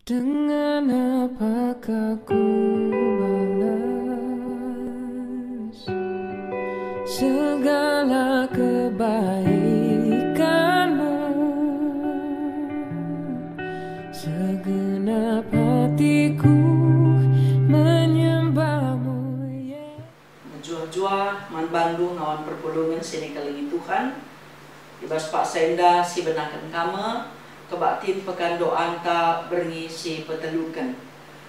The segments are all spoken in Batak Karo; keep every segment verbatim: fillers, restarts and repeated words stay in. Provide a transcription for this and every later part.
Dengan apakah ku balas segala kebaikanmu? Segenap hatiku menyembahmu, ya. Mejuah-juah man bandu ngawan perpulungen si nikelengi Tuhan. I bas paksa enda sibenaken kami kebaktin pekan doanta berngi si peteluken.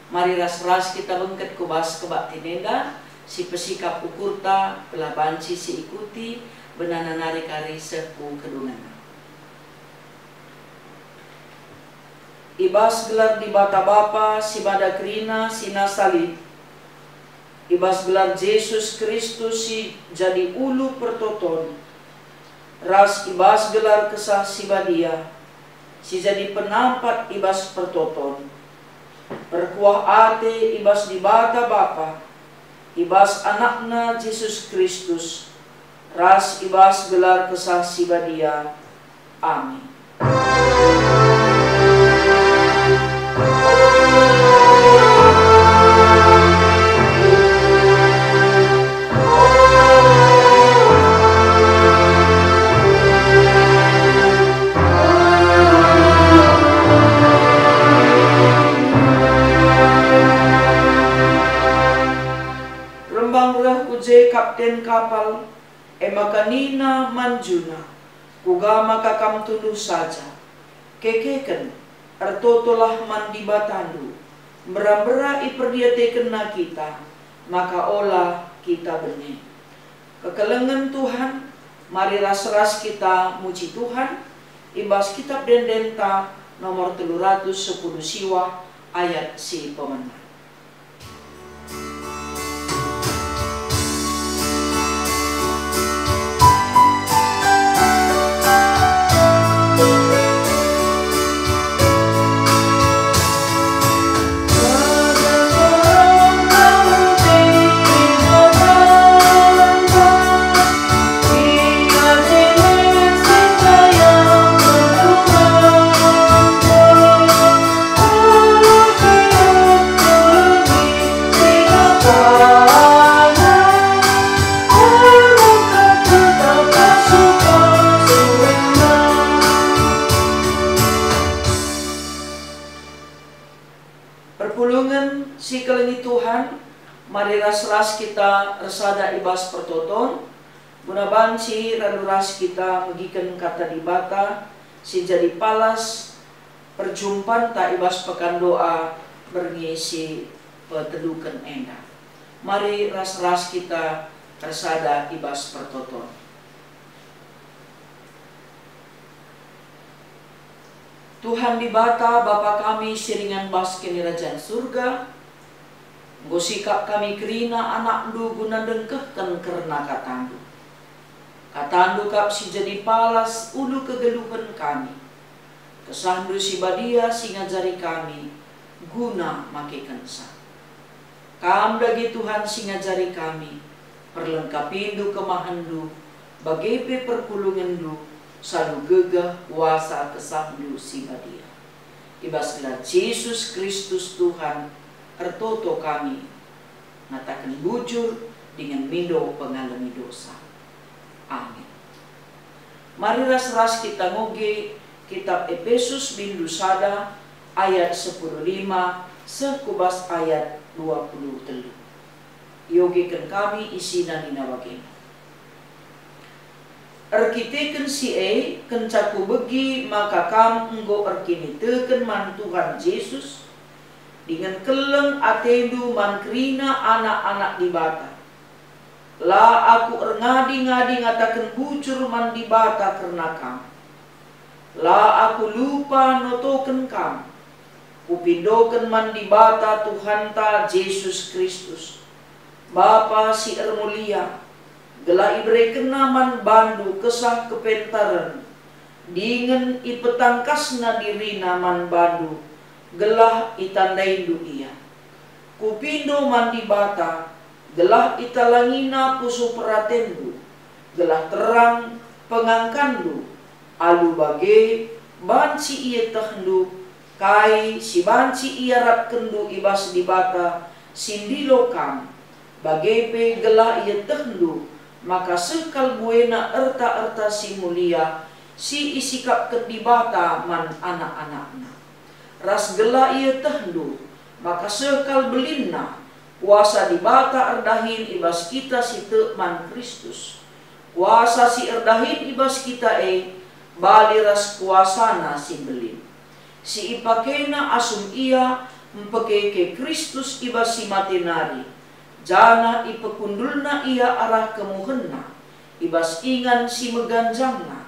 Mari ras-ras kita bengket ku bas kebaktin enda, si pesikap ukurta, gelah banci siikuti benana nari kari seh ku kedungenna. I bas gelar Dibata Bapa si mada kerina si nasa lit, i bas gelar Jesus Kristus si jadi ulu pertoton, ras i bas gelar Kesah Si Badia si jadi penampat i bas pertoton, perkuah ate i bas Dibata Bapa, i bas AnakNa Jesus Kristus, ras i bas gelar Kesah Si Badia. Amin. Rembang reh ku je kapten kapal, e maka nina man juna, "Kuga maka kam tunduh saja? Kekeken, ertotolah man Dibatandu, mbera-mbera iperdiatekenNa kita, maka ola kita bene." Kekelengen Tuhan, mari ras-ras kita muji Tuhan i bas Kitap Ende-endenta nomor telu ratus sepuluh siwah ayat si pemena. Perpulungen si kelengi Tuhan, mari ras-ras kita ersada i bas pertoton, guna banci radu ras kita megiken Kata Dibata si jadi palas perjumpanta i bas pekan doa berngi si peteluken enda. Mari ras-ras kita ersada i bas pertoton. Tuhan Dibata, Bapa kami si ringan bas Kinirajan Surga, enggo sikap kami kerina anakNdu guna ndengkehken kerna KataNdu. KataNdu kap si jadi palas ulu kegeluhen kami. KesahNdu si Badia si ngajari kami guna makekenca. Kam dage Tuhan si ngajari kami, perlengkapindu kemahenNdu, bage pe perpulungenNdu, salu gegeh kuasa KesahNdu si Badia. I bas gelar Jesus Kristus Tuhan, ertoto kami, ngataken bujur dingen mindo pengalemi dosa. Amin. Mari ras-ras kita ngoge Kitap Epesus bindu sada ayat sepuluh lima seh ku bas ayat dua puluh telu. Iogeken kami isina nina bagenda. Erkiteken si e, kenca kubegi maka kam enggo erkiniteken man Tuhan Jesus, dingen keleng atendu man kerina anak-anak Dibata. La aku erngadi-ngadi ngataken bujur man Dibata kerna kam. La aku lupa notoken kam. Kupindoken man Dibata Tuhanta Jesus Kristus, Bapa si ermulia, gelah iberekenNa man bandu kesah kepentaren, dingen ipetangkasNa diriNa man bandu, gelah itandaindu Ia. Kupindo man Dibata, gelah italangina pusuh peratenndu, gelah terang pengangkanndu, alu bage banci ietehndu Kai si banci iarapkenndu i bas Dibata si ndilo kam, bage pe gelah ietehndu maka seh kal buena erta-erta si mulia si isikapken Dibata man anak-anakNa, ras gelah ietehndu maka seh kal belinna kuasa Dibata erdahin i bas kita si tek man Kristus. Kuasa si erdahin i bas kita e bali ras kuasaNa si mbelin, si ipakeNa asum Ia mpekeke Kristus i bas si mate nari, janah ipekundulNa Ia arah kemuhenNa i bas ingan si meganjangna.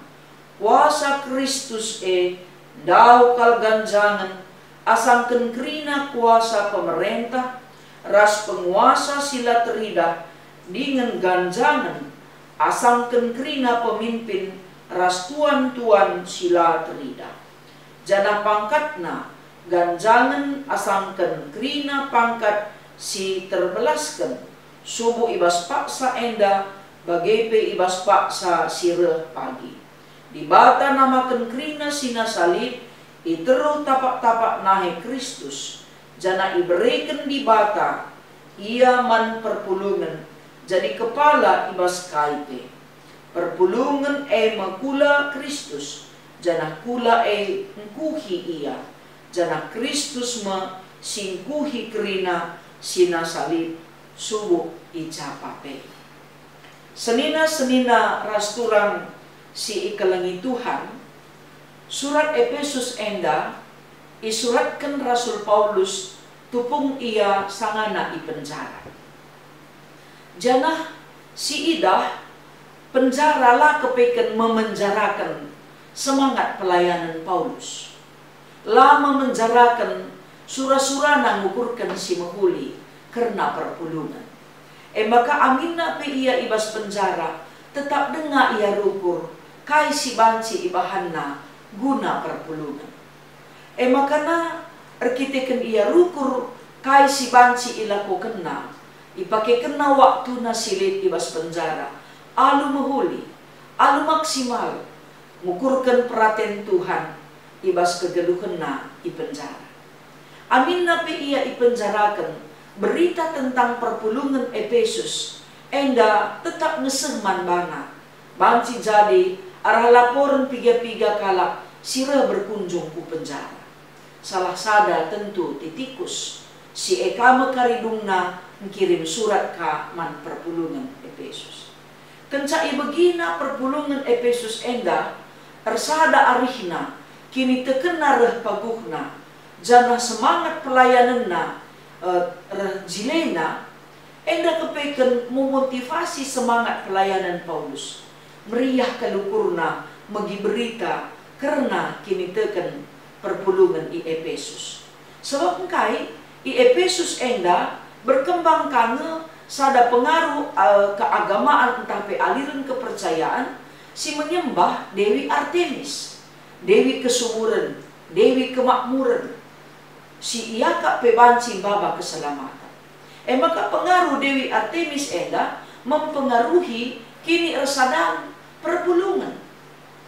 Kuasa Kristus e ndauh kal ganjangen asangken kerina kuasa pemerentah ras penguasa si la teridah, dingen ganjangen asangken kerina pemimpin ras tuan-tuan si la teridah. Janah pangkatna ganjangen asangken kerina pangkat si terbelasken, subuk i bas paksa enda bage pe i bas paksa si reh pagi. Dibata namaken kerina si nasa lit i teruh tapak-tapak nahe Kristus, janah ibereken Dibata Ia man perpulungen jadi kepala i bas kai pe. Perpulungen e me kula Kristus, janah kula e ngkuhi Ia, janah Kristus me si ngkuhi kerina si nasa lit subuk i japa pe. Senina-senina ras turang si ikelengi Tuhan, surat Epesus enda isuratken Rasul Paulus tupung ia sangana i penjara. Janah siidah penjara la kepeken memenjaraken semangat pelayanen Paulus. La memenjaraken sura-surana ngukurken si mehuli kerna perpulungen. E maka aminna pe ia i bas penjara, tetap denga ia rukur kai si banci ibahanna guna perpulungen. E maka na erkiteken ia rukur kai si banci ilakokenna, ipakekenna waktuna si lit i bas penjara alu mehuli, alu maksimal, ngukurken peraten Tuhan i bas kegeluhenna i penjara. Aminna pe ia ipenjaraken, berita tentang perpulungen Epesus enda tetap nge seh man bana, banci jadi arah laporen piga-piga kalak si reh berkunjung ku penjara. Salah sada tentu Titikus, si e ka me karidungna ngkirim surat ka man perpulungen Epesus. Kenca ibegina perpulungen Epesus enda, ersada arihna, kinitekenna reh paguhna, janah semangat pelayanenna, eh, reh jilena, enda kepeken memotivasi semangat pelayanen Paulus. Meriah kal ukurna megi berita kerna kiniteken perpulungen i Epesus. Sabap engkai? I Epesus enda berkembang ka nge sada pengaruh, eh, keagamaan ntah pe aliren kepercayaan si menyembah Dewi Artemis, Dewi Kesuburen, Dewi Kemakmuren, si iakap pe banci maba keselamaten. E maka pengaruh Dewi Artemis enda mempengaruhi kinisersadan perpulungen.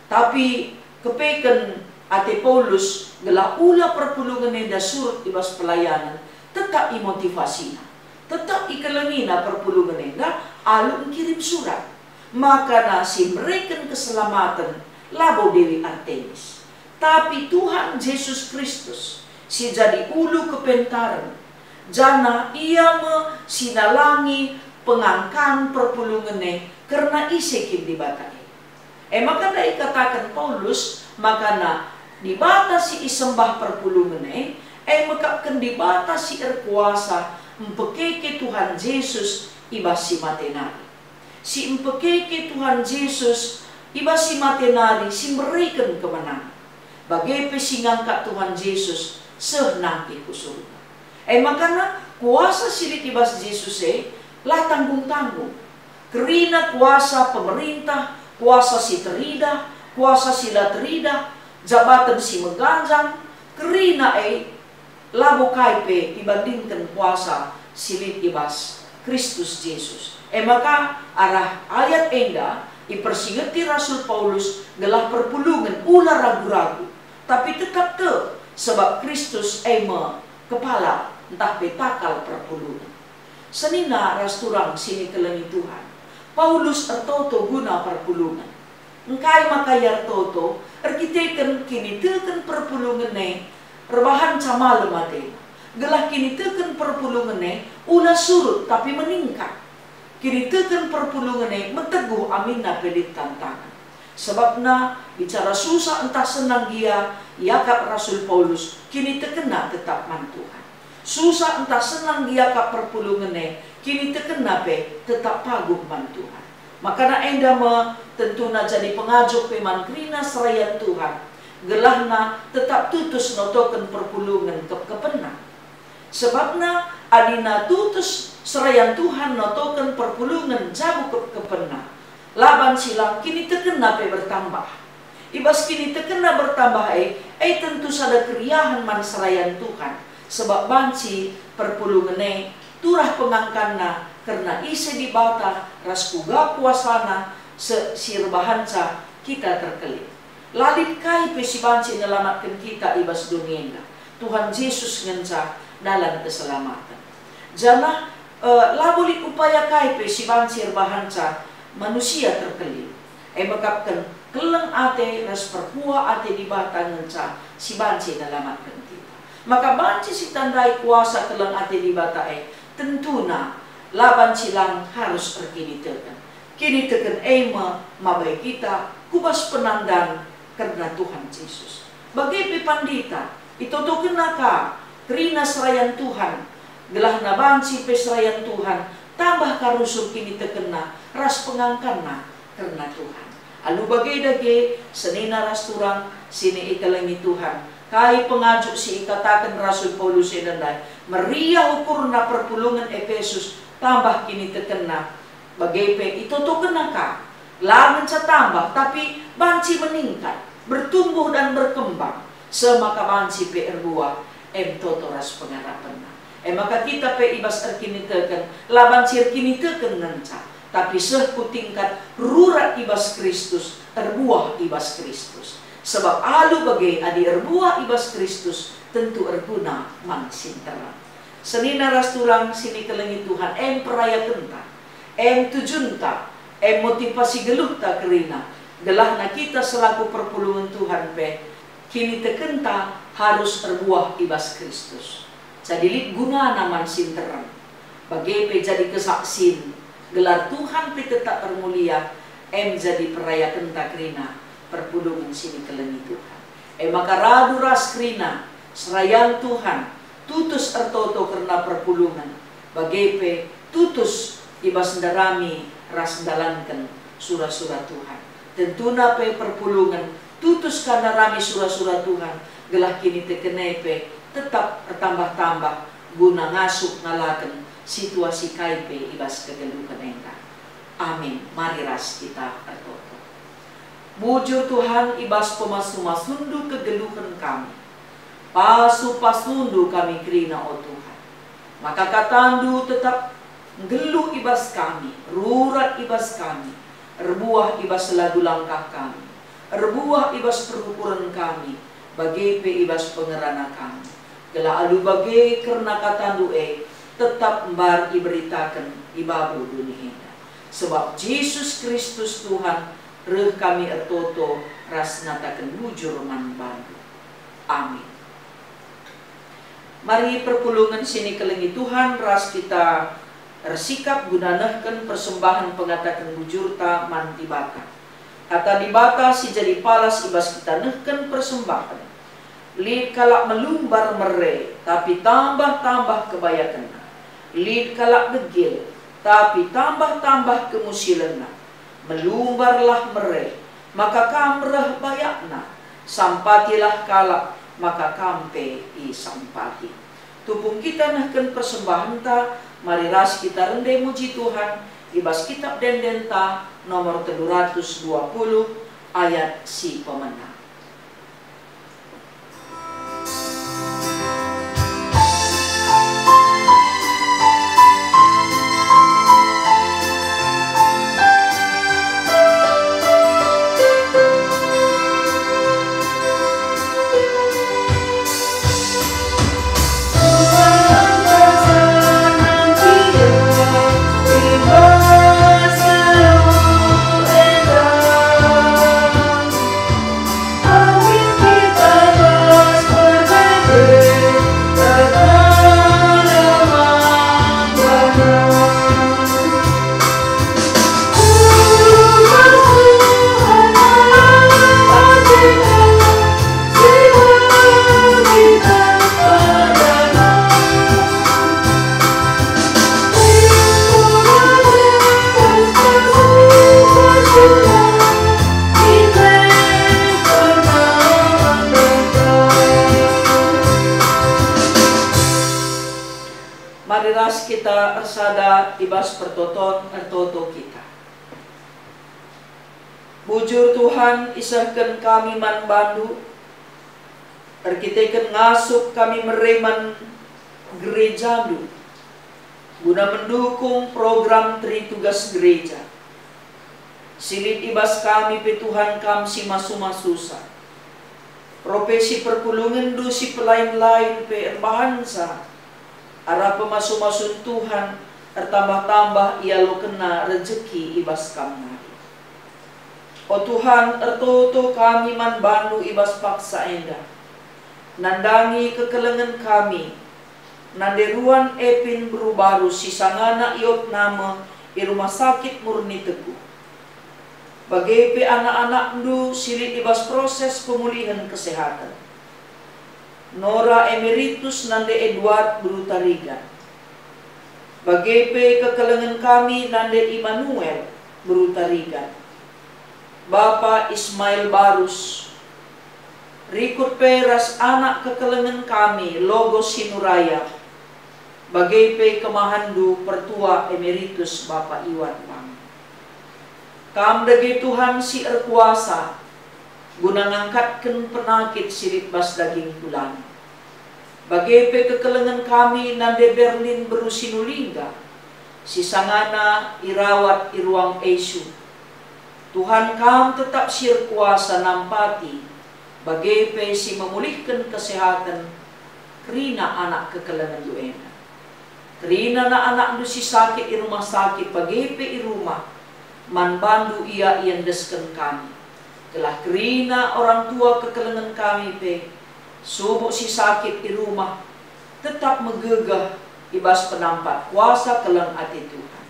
Tapi kepeken ate Paulus gelah ula perpulungen enda surut i bas pelayanen, tetap imotivasina, tetap ikelengina perpulungen enda alu engkirim surat. Makana si mereken keselamaten labo Dewi Artemis, tapi Tuhan Jesus Kristus, si jadi ulu kepentaren, janah Ia me si nalangi pengangkan perpulungen e kerna ise kin Dibata e. E maka ndai ikataken Paulus, makana Dibata si isembah perpulungen e, e mekapken Dibata si erkuasa mpekeke Tuhan Jesus i bas si mate nari. Si mpekeke Tuhan Jesus i bas si mate nari si mbereken kemenangen, bage pe si ngangkat Tuhan Jesus seh nangkih ku surga. E makana kuasa si lit i bas Jesus e la tanggung-tanggung. Kerina kuasa pemerintah, kuasa si teridah, kuasa si la teridah, jabaten si meganjang, kerina e labo kai pe ibandingken kuasa si lit i bas Kristus Jesus. E maka arah ayat enda ipersingeti Rasul Paulus gelah perpulungen ula ragu-ragu, tapi tetap tek, Sebab Kristus e me kepala ntah pe takal perpulungen. Senina ras turang si nikelengi Tuhan, Paulus ertoto guna perpulungen. Engkai maka ia ertoto? Erkiteken kiniteken perpulungen e erbahanca malem atena, gelah kiniteken perpulungen e ula surut tapi meningkat. Kiniteken perpulungen e meteguh aminna pe lit tantangen. Sebabna, bicara susah ntah senang gia iakap Rasul Paulus, kinitekenna tetap man Tuhan. Susah ntah senang iakap perpulungen e, kinitekenna pe tetap paguh man Tuhan. Makana enda me tentuna jadi pengajuk pe man kerina serayan Tuhan, gelahna tetap tutus notoken perpulungen kepkepenna. Sebabna adina tutus serayan Tuhan notoken perpulungen jabu kepkepenna, la banci lang kinitekenna pe bertambah. I bas kinitekenna bertambah e, e tentu sada keriahen man serayan Tuhan, sebab banci perpulungen e turah pengangkanna kerna ise Dibata ras kuga kuasana se-, si erbahanca kita terkelin. La lit kai pe si banci nelamatken kita i bas doni enda. Tuhan Jesus ngenca dalan keselamaten. Janah, e, labo lit upaya kai pe si banci erbahanca manusia terkelin. E mekapken keleng ate ras perkuah ate Dibata ngenca si banci nelamatken kita. Maka banci sitandai kuasa keleng ate Dibata e, tentuna la banci lang harus erkiniteken. Kiniteken e me mabai kita ku bas penandan kerna Tuhan Jesus. Bage pe pandita, itotokenna ka kerina serayan Tuhan, gelahna banci pe serayan Tuhan tambah ka rusur kinitekenna ras pengangkanna kerna Tuhan. Alu bage dage, senina ras turang si nikelengi Tuhan, kai pengajuk si ikataken Rasul Paulus enda ndai? Meriah ukurna perpulungen Epesus tambah kinitekenna. Bage pe itotokenna ka, la ngenca tambah, tapi banci meningkat, bertumbuh dan berkembang, seh maka banci pe erbuah, em toto ras pengarapenna. E maka kita pe i bas erkiniteken, la banci erkiniteken ngenca, tapi seh ku tingkat rurat i bas Kristus, erbuah i bas Kristus. Sebab alu bage adi erbuah i bas Kristus, tentu erguna man si nterem. Senina ras turang si nikelengi Tuhan, em perayakenta. Em tujunta, em motivasi geluhta kerina, gelahna kita selaku perpulungen Tuhan pe, kinitekenta harus erbuah i bas Kristus. Jadi lit gunana man si nterem. Bage pe jadi kesaksin, gelar Tuhan pe tetap ermulia, em jadi perayakenta kerina perpulungen si nikelengi Tuhan. E maka radu ras kerina serayan Tuhan, tutus ertoto kerna perpulungen, bage pe tutus i bas ndarami ras ndalanken sura-sura Tuhan. Tentuna pe perpulungen tutus ka ndarami sura-sura Tuhan, gelah kiniteken e pe tetap ertambah-tambah guna ngasup ngalaken situasi kai pe i bas kegeluhen enda. Amin. Mari ras kita ertoto. Bujur Tuhan, i bas pemasu-masuNdu kegeluhen kami. Pasu-pasuNdu kami kerina, o Tuhan. Maka kataNdu tetap nggeluh i bas kami, rurat i bas kami, erbuah i bas lagu langkah kami, erbuah i bas perukuren kami, bage pe i bas pengerana kami. Gelah alu bage kerna kataNdu e, tetap mbar iberitaken i babo doni enda. Sebab Jesus Kristus Tuhan, reh kami ertoto ras ngataken bujur man baNdu. Amin. Mari perpulungen si nikelengi Tuhan ras kita ersikap guna nehken persembahen pengataken bujurta man Dibata. Kata Dibata si jadi palas i bas kita nehken persembahen. Lit kalak melumbar mere, tapi tambah-tambah kebayakenna. Lit kalak gegil, tapi tambah-tambah kemusilenna. Melumbarlah mere, maka kam reh bayakna. Sampatilah kalak, maka kam pe isampati. Tupung kita nehken persembahenta, mari ras kita rende muji Tuhan i bas Kitab Ende-Endenta nomor telu ratus dua puluh, ayat si pemena. Mari ras kita ersada i bas pertoton ertoto kita. Bujur Tuhan, isehken kami man bandu, erkiteken ngasup kami mere man gerejandu, guna mendukung program Tritugas Gereja. Si lit i bas kami pe Tuhan Kam si masu-masusa. Profesi perpulungenndu si pelain-lain pe erbahanca arah pemasu-masun Tuhan, ertambah-tambah ialokenna rejeki i bas Kam nari. O Tuhan, ertoto kami man bandu i bas paksa enda. Nandangi kekelengen kami, nande ruan Epin beru Barus si sangana iopname i Rumah Sakit Murni Teguh. Bage pe anak-anakndu si lit i bas proses pemulihen kesehaten. Nora Emeritus nande Eduard beru Tarigan. Bage pe kekelengen kami nande Immanuel beru Tarigan. Bapa Ismail Barus, rikut pe ras anak kekelengen kami Logos Sinuraya, bage pe kemahenndu Pertua Emeritus Bapa Iwan Pang. Kam dage Tuhan si erkuasa, guna ngangkatken penakit si lit bas daging kulana. Bage pe kekelengen kami nande Berlin beru Sinulingga, si sangana irawat i ruang I C U. Tuhan, Kam tetap si erkuasa nampati, bage pe si memulihken kesehaten kerina anak kekelengenndu enda. Kerina anak-anakndu si sakit i rumah sakit bage pe i rumah, man bandu ia iendesken kami. Gelah kerina orang tua kekelengen kami pe, subuk si sakit i rumah, tetap megegeh i bas penampat kuasa keleng ate Tuhan.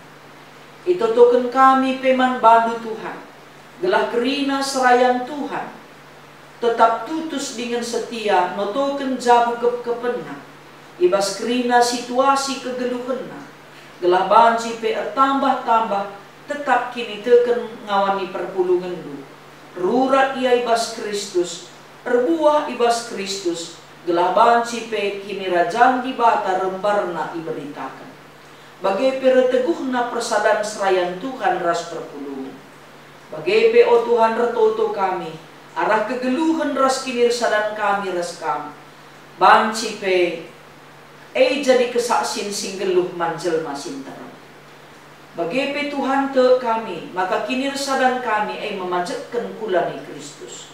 Itotoken kami pe man bandu Tuhan, gelah kerina serayan Tuhan tetap tutus dingen setia notoken jabu kepkepenna i bas kerina situasi kegeluhenna, gelah banci pe ertambah-tambah tetap kiniteken ngawani perpulungenndu. Rurat ia i bas Kristus, erbuah i bas Kristus, gelah banci pe Kinirajan Dibata rembarna iberitaken. Bage pe erteguhna persadan serayan Tuhan ras perpulungen. Bage pe, o Tuhan, ertoto kami arah kegeluhen ras kinirsadan kami ras Kam, banci pe e jadi kesaksin si nggeluh man jelma si nterem. Bage pe, Tuhan, tek kami maka kinirsadan kami e memajekken kula ni Kristus.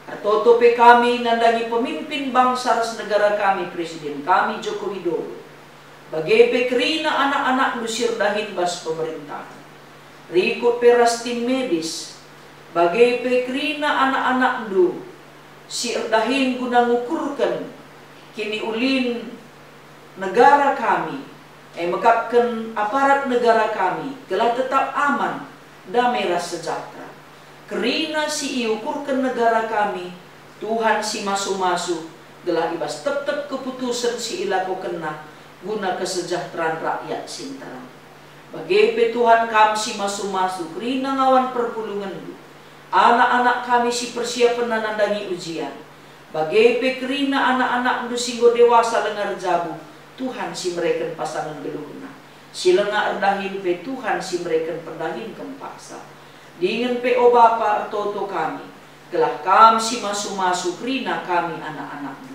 Ertoto pe kami nandangi pemimpin bangsa ras negara kami, Presiden kami Joko Widodo, bage pe kerina anak-anakndu si erdahin bas pemerintahen. Rikut pe ras tim medis, bage pe kerina anak-anakndu si erdahin guna ngukurken kiniulin negara kami, e mekapken aparat negara kami, gelah tetap aman, dame ras sejahtera. Kerina si iukurken negara kami, Tuhan si masu-masu, gelah i bas tep-tep keputusen si ilakokenNa guna kesejahteraan rakyat si nterem. Bage pe, Tuhan, Kam si masu-masu kerina ngawan perpulungenNdu, anak-anak kami si persiapenna nandangi ujian, bage pe kerina anak-anakNdu si enggo dewasa langa erjabu, Tuhan si mereken pasangen geluhna. Si langa erdahin pe Tuhan si mereken perdahin kem paksa. Dingen pe, o Bapa, ertoto kami, gelah Kam si masu-masu kerina kami anak-anakNdu.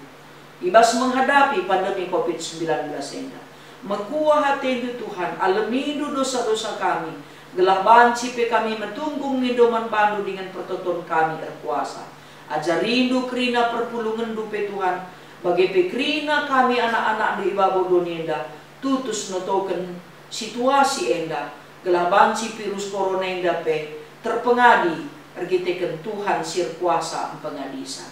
I bas menghadapi pandemi covid sembilan belas enda, mekuah ateNdu, Tuhan, alemindu dosa-dosa kami, gelah banci pe kami metunggung mindo man baNdu dingen pertoton kami erkuasa. Ajarindu kerina perpulungenNdu pe, Tuhan, bage pe kerina kami anak-anakNdu i babo doni enda, tutus notoken situasi enda, gelah banci virus korona enda pe terpengadi erkiteken Tuhan si erkuasa mpengadisa.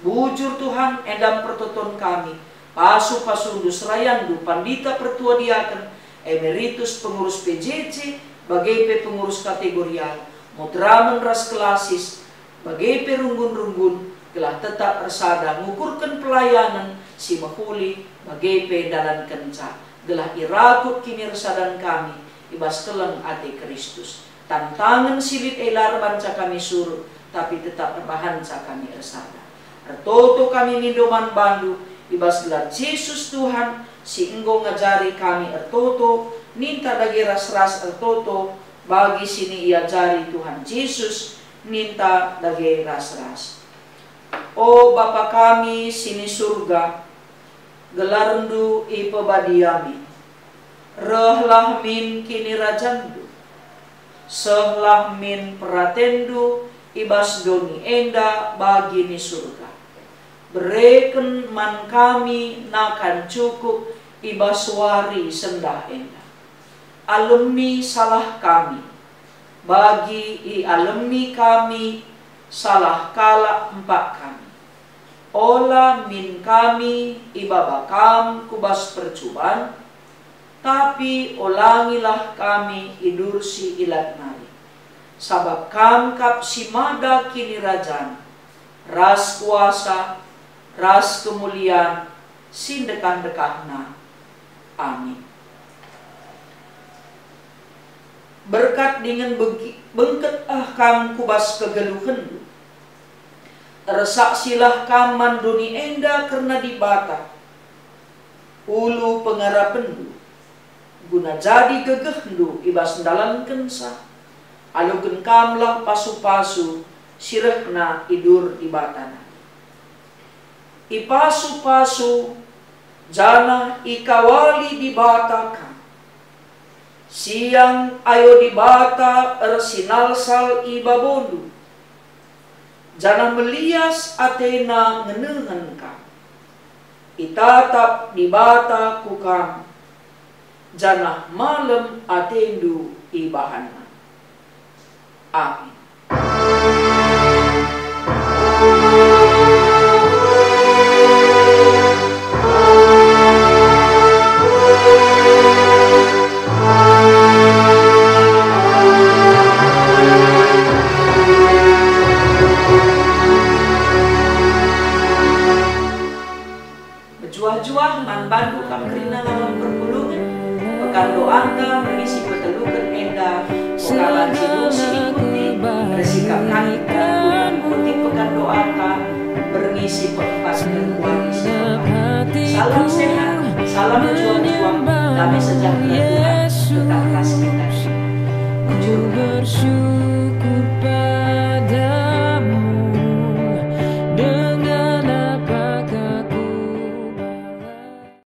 Bujur, Tuhan, enda pertoton kami, pasu-pasuNdu, serayanNdu, pandita, pertua diaken, emeritus, pengurus P J J, bage pe pengurus kategorial, moderamen ras klasis, bage pe runggun-runggun, gelah tetap ersada ngukurken pelayanen si mehuli bage pe ndalankenca, gelah irakut kinirsadan kami i bas keleng ate Kristus. Tantangen si lit e la erbanca kami surut, tapi tetap erbahanca kami ersada. Ertoto kami mindo man baNdu, I bas gelar Jesus Tuhan, si enggo ngajari kami ertoto, ninta dage ras-ras ertoto bagi si niajari Tuhan Jesus, ninta dage ras-ras. O Bapa kami si ni Surga, gelarNdu ipebadiami. Rehlah min kinirajanNdu. Sehlah min peratenNdu i bas doni enda bagi ni Surga. Bereken man kami nakan cukup i bas wari sendah enda. Alemi salah kami, bagi ialemi kami salah kalak empak kami. Ola min kami ibaba Kam ku bas percuban, tapi olangilah kami idursi ilat nari. Sabap Kam kap si mada kinirajan, ras kuasa, ras kemulian, si ndekah-ndekahna. Amin. Berkat dingen begi-, bengketlah kam ku bas kegeluhenndu. Ersaksilah kam man doni enda kerna Dibata, ulu pengarapenndu, guna jadi gegehndu i bas ndalankenca. Aloken kamlah pasu-pasu si rehna i dur Dibata nari. Ipasu-pasu janah ikawali Dibata kam. Siang ayo Dibata ersinalsal i babondu, janah melias ateNa ngenehen kam. Itatap Dibata ku kam, janah malem atendu ibahanNa. Amin. Mejuah-juah man bandu kam kerina lalap perpulungen, pekan doanta bernisi peteluken enda, oka banci dung si ikuti, ersikap kami dalam mengikuti pekan doanta bernisi peempatken wari si peempat. Salam sehat, salam mejuah-juah, damai sejahtera Tuhan tetap ras kita. Mejuah.